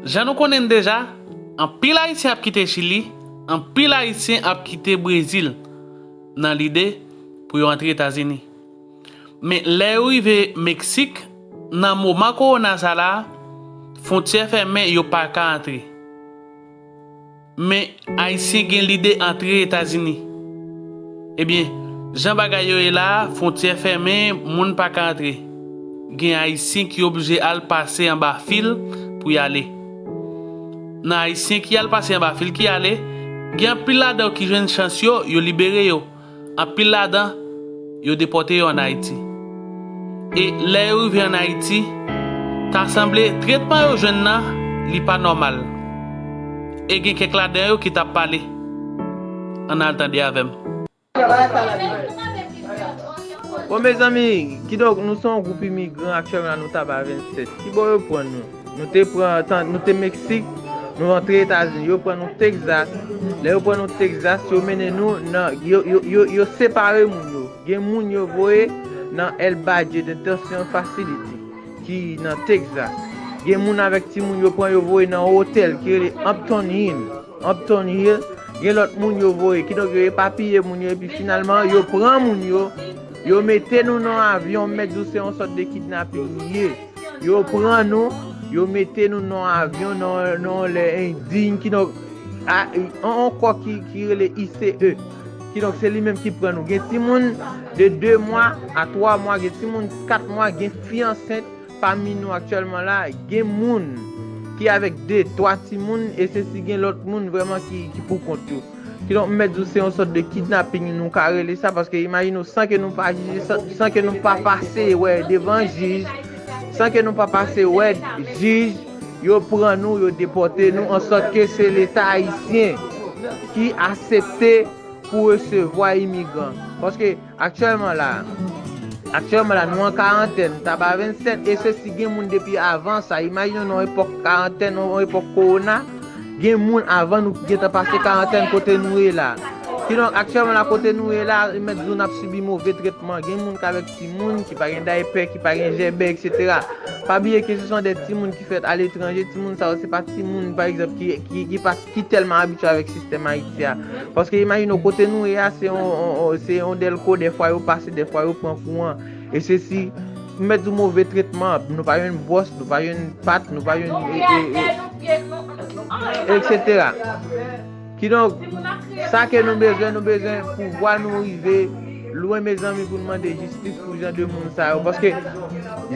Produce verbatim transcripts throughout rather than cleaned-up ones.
Jan nou konnen l deja, anpil Ayisyen ap kite Chili, anpil Ayisyen ap kite Brezil nan lide pou yo antre Etazini. Men lè yo rive Meksik, nan moman kowona sa la, fwontyè fèmen, yo pa ka antre. Men Ayisyen gen lide antre Etazini. Ebyen, jan bagay yo ye la a, fwontyè fèmen, moun pa ka antre. Gen Ayisyen ki oblije al pase anba fil pou y ale. Nan Ayisyen ki al pase anba fil ki ale, gen anpil ladan yo ki jwenn chans yo, yo libere yo. Anpil ladan yo depòte yo ann Ayiti. E lè yo rive ann Ayiti, ta sanble tretman yo jwenn nan, li pa nòmal. E gen kèk ladan yo ki t ap pale. Ann al tande avè m. Bon, mezanmi, kidonk, nou se yon gwoup imigran, aktyèlman la, nou Taba vennsèt. Kibò yo pran nou? Nou te pran tan, nou te Meksik, nou antre Etazini, yo pran nou Texas. Lè yo pran nou Texas, yo mennen nou nan, yo, yo, yo, yo separe moun yo. Gen moun yo voye nan El Valle Detention Facility, ki nan Texas. Gen moun avèk timoun yo pran, yo voye nan yon otèl ki rele Hampton Inn. Hampton Hill, gen lòt moun yo voye, kidonk yo epapiye moun yo, epi finalman, yo pran moun yo, yo mete nou nan yon avyon, m mèt di w se yon sòt de kidnaping li ye. Yo pran nou, yo mete nou nan yon avyon, nan, nan yon lè endiy, kidonk, a, yon, yon kò ki, ki rele I C E. Kidonk, se li menm ki pran nou. Gen timoun de de mwa a twa mwa, gen timoun kat mwa, gen fi ansent, pami nou aktyèlman la, gen moun ki avèk de, twa timoun, e se si gen lòt moun vrèman ki, ki pou kont yo. Kidonk, m mèt di w, se yon sòt de kidnaping nou ka rele sa, paske imajine w, san ke nou pa jije, san, san ke nou pa pase wè devan jij, san ke nou pa pase wè jij, yo pran nou, yo depòte nou, an sòt ke se Leta ayisyen ki aksepte pou resevwa imigran. Paske aktyèlman la, aktyèlman la, nou an karantèn, Taba vennsèt, e se si gen moun depi avan sa. Imajine w nan yon epòk karantèn, nan yon epòk kowona, gen moun avan nou ki gentan pase karantèn kote nou ye la. Kidonk, aktyèlman la, kote nou ye la, m mèt di w n ap sibi move tretman. Gen moun k avèk timoun, ki pa gen daypè, ki pa gen jèbè, etsetera. Pa bliye ke se son de timoun ki fèt aletranje, timoun sa yo, se pa timoun, pa egzanp, ki, ki, ki pa, ki tèlman abitye avèk sistèm Ayiti a. Paske imajine w, kote nou ye a, se yon, yon, yon, se yon dèlko, dèfwa yo pase, dèfwa yo pran kouran. E se si, m mèt di w move tretman, nou pa jwenn bwòs, nou pa jwenn pat, nou pa jwenn, e, e, e, etsetera. Kidonk, sa ke nou bezwen, nou bezwen pou vwa nou rive lwen, mezanmi, pou n mande jistis pou jan de moun sa yo. Paske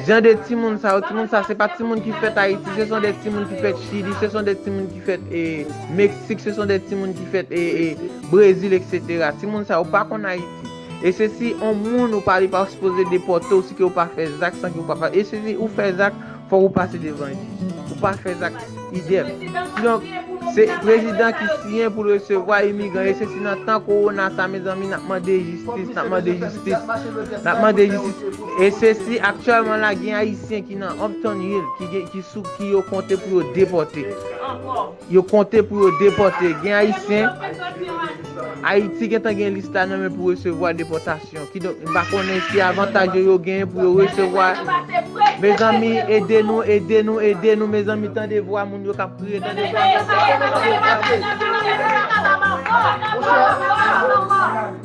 jan de timoun sa yo, timoun sa, se pa timoun ki fèt Ayiti, se son de timoun ki fèt Chili, se son de timoun ki fèt, e, Meksik, se son de timoun ki fèt, e, e, Brezil, etsetera. Timoun sa yo pa konn Ayiti. E se si yon moun ou pa, li pa sipoze depòte w, si ke ou pa fè zak, san ke ou pa fè, e se si ou fè zak, fòk ou pase devan jij. Ou pa fè zak, idèm. Kidonk, se prezidan ki siyen pou l resevwa imigran. E se si nan tan kowona sa, mezanmi, n ap mande jistis, n ap mande jistis, n ap mande jistis. E se si aktyèlman la, gen Ayisyen ki nan Hampton Hill, ki gen, ki sou, ki yo konte pou yo depòte. Yo konte pou yo depòte. Gen Ayisyen, Ayiti gentan gen lis la nan men pou resevwa depòtasyon. Kidonk, m pa konnen si avantaj yo, yo genyen pou yo resevwa. Mezanmi, ede nou, ede nou, ede nou, mezanmi, tande vwa moun yo k ap kriye, tande vwa moun yo k ap kriye.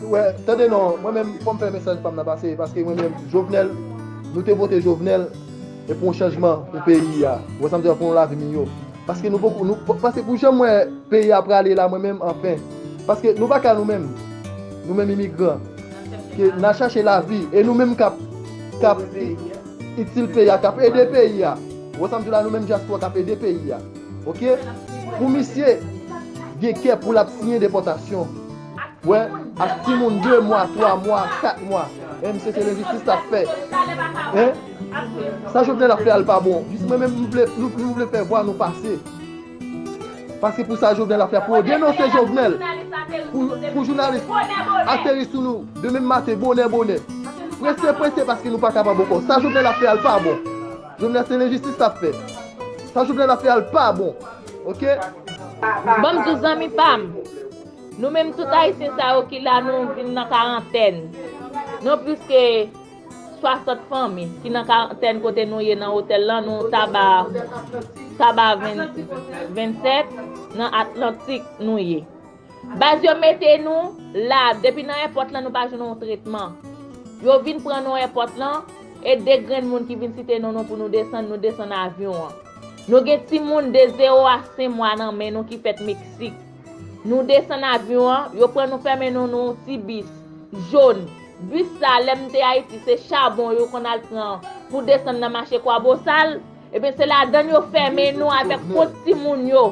Wè, tande non, mwen menm, fò m fè mesaj pa m nan pase, paske mwen menm, Jovenel, nou te vote Jovenel, e pou yon chanjman pou peyi a. Ou wè sa m di la, pou yon lavi miyò. Paske nou poko, nou, paske pou jan m wè peyi a prale la, mwen menm, anfen. Paske nou pa ka nou menm, nou menm imigran, ke n a chache lavi, e nou menm k ap, k ap itil peyi a, k ap ede peyi a. Ou wè sa m di la, nou menm dyaspora k ap ede peyi a. Oke? Pou misye gen kè pou l ap siyen depòtasyon. Wè, ak timoun de mwa, twa mwa, kat mwa. Enben, se, se lenjistis l ap fè. Hein? Sa Jovenel ap fè a l pa bon. Jis mwen menm, m vle, nou, nou vle fè vwa nou pase. Paske pou sa Jovenel ap fè a, pou yo denonse Jovenel. Pou, pou jounalis ateri sou nou demen maten, bonè, bonè. Prese, prese, paske nou pa kapab ankò. Sa Jovenel ap fè a l pa bon. Jovenel, se lenjistis l ap fè. Sa Jovenel ap fè a l pa bon. Oke? Ban m di w, zanmi pa m. Nou menm tout Ayisyen sa yo ki la, nou vin nan karantèn. Nou plis ke swasant fanmi ki nan karantèn kote nou ye nan otèl lan, nou Taba Taba vennsèt, nan Atlantik nou ye. Baz yo mete nou la, depi nan èpòt lan nou pa jwenn yon tretman. Yo vin pran nou èpòt lan, e de grenn moun ki vin site non nou pou nou desann, nou desann avyon an. Nou gen timoun de zewo a senk mwa nan men nou ki fèt Meksik. Nou desann avyon an, yo pran nou fèmen nou nan yon ti bis jòn. Bis sa, lè m te Ayiti, se chabon yo konn al pran pou desann nan mache Kwabosal. Ebyen, se ladan yo fèmen nou avèk kont timoun yo.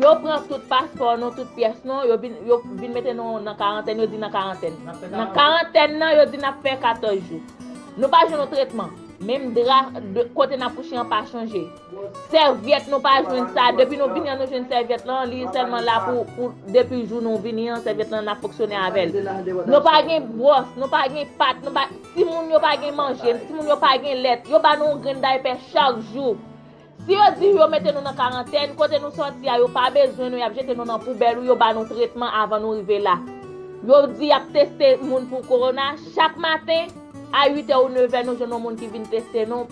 Yo pran tout paspò nou, tout pyès nou, yo vin, yo vin mete nou nan karantèn, yo di nan karantèn. Nan karantèn nan, yo di n ap fè katòz jou. Nou pa jwenn yon tretman. Menm dra de, kote n ap kouche an pa chanje. Sèvyèt nou pa jwenn sa. Depi nou vini an nou jwenn sèvyèt lan, li sèlman la pou, pou depi jou nou vini an, sèvyèt lan n ap fonksyone avè l. Nou pa gen bwòs, nou pa gen pat, nou pa, timoun yo pa gen manje, timoun yo pa gen lèt. Yo ba nou yon grenn daypè chak jou. Si yo di yo mete nou nan karantèn, kote nou sòti a, yo pa bezwen nou, y ap jete nou nan poubèl ou yo ba nou tretman avan nou rive la. Yo di y ap teste moun pou kowona chak maten, a uit è ou nèf è nou jwenn yon moun ki vin teste nou.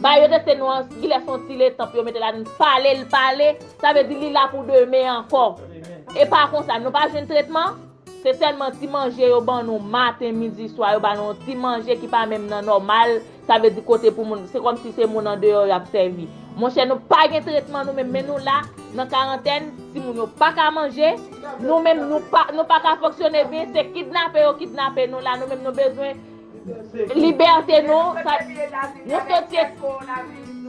Ba yo teste nou an, gilè se yon ti letanp yo mete ladan l, pale l pale, sa vle di li la pou demen ankò. E pa konsa, nou pa jwenn tretman. Se sèlman ti manje yo ban nou maten, midi, swa, yo ba nou yon ti manje ki pa menm nan nòmal, sa vle di kote pou moun, se kòmsi se moun andeyò y ap sèvi. Monchè, nou pa gen tretman nou menm, men nou la nan karantèn, timoun yo pa ka manje, nou menm nou pa, nou pa ka fonksyone byen, se kidnape yo kidnape nou la, nou menm nou bezwen libète nou, sa, nou soti,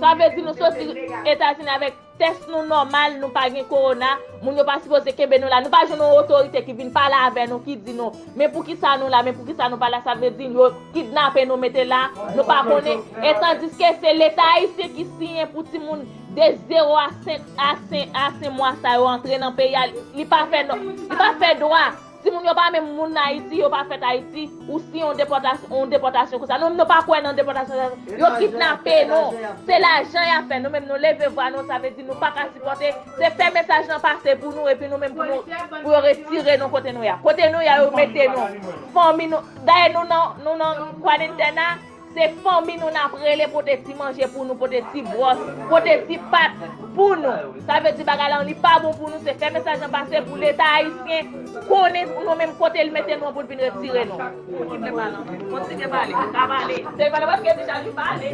sa vle di nou soti Etazini avèk tès nou nòmal, nou pa gen kowona, moun yo pa sipoze kenbe nou la, nou pa jwenn yon otorite ki vin pale avè nou, ki di nou, men poukisa nou la, men poukisa nou pa la, sa vle di yo kidnape nou, mete la, nou pa konnen, e tandiske se Leta ayisyen ki siyen pou timoun de zewo a senk, a senk, a senk mwa sa yo antre nan peyi a, li pa fè, li pa fè dwa. Timoun yo pa menm moun Ayiti, yo pa fèt Ayiti, ou si yon depòtasyon, yon depòtasyon konsa. Nou menm nou pa kwè nan depòtasyon sa. Yo kidnape nou. Se lajan y ap fè. Nou menm nou leve vwa nou, sa vle di nou pa ka sipòte. Se fè mesaj lan pase pou nou, epi nou menm pou nou, pou yo retire nou kote nou ye a. Kote nou ye a, yo mete nou. Fanmi nou, dayè nou nan, nou nan kwadentèn a, se fanmi nou n ap rele pote ti manje pou nou, pote ti bwòs, pote ti pat pou nou. Sa vle di bagay la li pa bon pou nou, se fè mesaj lan pase pou Leta ayisyen konnen nou menm kote l mete nou an pou l vin retire nou. Kontinye pale, kontinye pale, ka pale. Se pale paske deja li pale.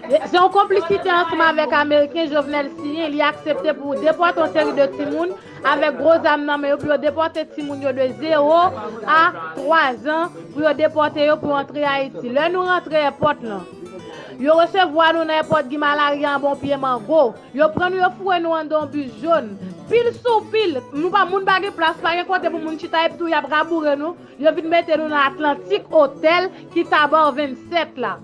Se yon konplisite ansanm avèk Ameriken Jovenel siyen, li aksepte pou depòte yon seri de timoun avèk gwo zam nan men yo pou yo depòte timoun yo de zewo a twa zan, pou yo depòte yo pou yo antre Ayiti. Lè nou rantre èpòt lan, yo resevwa nou nan èpòt Guy Malaria anba yon pye mango. Yo pran nou, yo foure nou anndan yon bis jòn. Pil sou pil, nou pa, moun pa gen plas, pa gen kote pou moun chita, epi tou y ap raboure nou. Yo vin mete nou nan Atlantic Hotel ki Taba vennsèt la.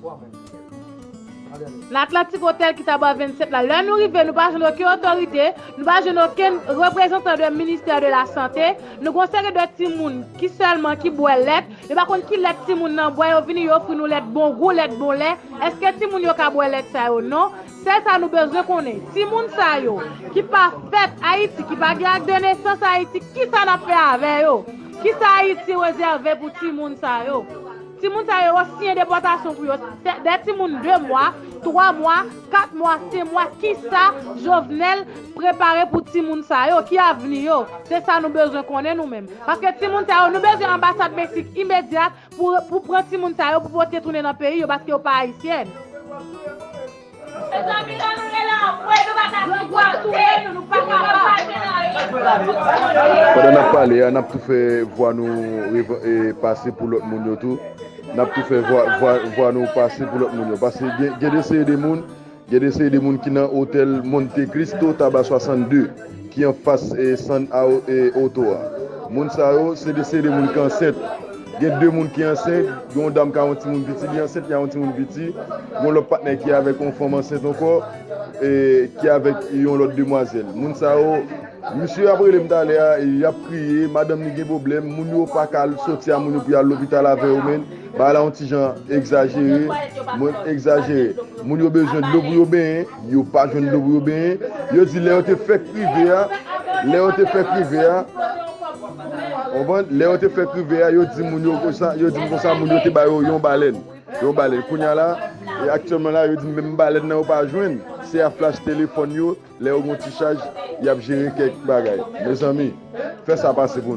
Nan Atlantic Hotel ki Taba vennsèt la. Lè nou rive, nou pa jwenn okenn otorite, nou pa jwenn okenn reprezantan de ministè de la sante. Nou gon seri de timoun ki sèlman ki bwè lèt. Yo pa konn ki lèt timoun nan bwè, yo vini, yo ofri nou lèt bon gou, lèt bon lè. Èske timoun yo ka bwè lèt sa yo? Non. Sèl sa nou bezwen konnen, timoun sa yo ki pa fèt Ayiti, ki pa gen ak de nesans Ayiti, kisa n ap fè avè yo? Kisa Ayiti rezève pou timoun sa yo? Timoun sa yo, yo siyen depòtasyon pou yo. Se de timoun de mwa, twa mwa, kat mwa, senk mwa, kisa Jovenel prepare pou timoun sa yo? Ki avni yo? Se sa nou bezwen konnen nou menm. Paske timoun sa yo, nou bezwen anbasad Meksik imedyat pou, pou pran timoun sa yo, pou pote tounen nan peyi yo, paske yo pa ayisyen. Mezanmi, lè nou rele anmwe, nou pa ka sipòte, nou pa ka pase nan ri. Pandan n ap pale a, n ap tou fè vwa nou reva- e, pase pou lòt moun yo tou. N ap tou fè vwa, vwa, vwa nou pase pou lòt moun yo. Paske gen, gen de seri de moun, gen de seri de moun ki nan otèl Monte Cristo, Taba swasannde, ki anfas e, San Ao- e, Oto a. Moun sa yo, se de seri de moun ki ansent. Gen de moun ki ansent, gen yon dam ki a yon timoun piti, li ansent, li a yon timoun piti. Gen yon lòt patnè ki avèk yon fanm ansent ankò, e, ki avèk yon lòt demwazèl. Moun sa yo, misye ap rele m talè a, y ap kriye, madanm li gen pwoblèm, moun yo pa ka al soti a moun yo pou y al lopital avè yo, men bagay la yon ti jan egzajere, mwen egzajere. Moun yo bezwen dlo pou yo benyen, yo pa jwenn dlo pou yo benyen. Yo di lè yo te fèk rive a, lè yo te fèk rive a, konprann? Lè yo te fèk rive a, yo di moun yo konsa, yo di m konsa, moun yo te ba yo yon balèn. Yon balèn. Kounye a la, E aktyèlman la, yo di m menm balèn nan yo pa jwenn. Se a flash telefòn yo, lè yo gon ti chaj, y ap jere kèk bagay. Mezanmi, fè sa pase pou nou.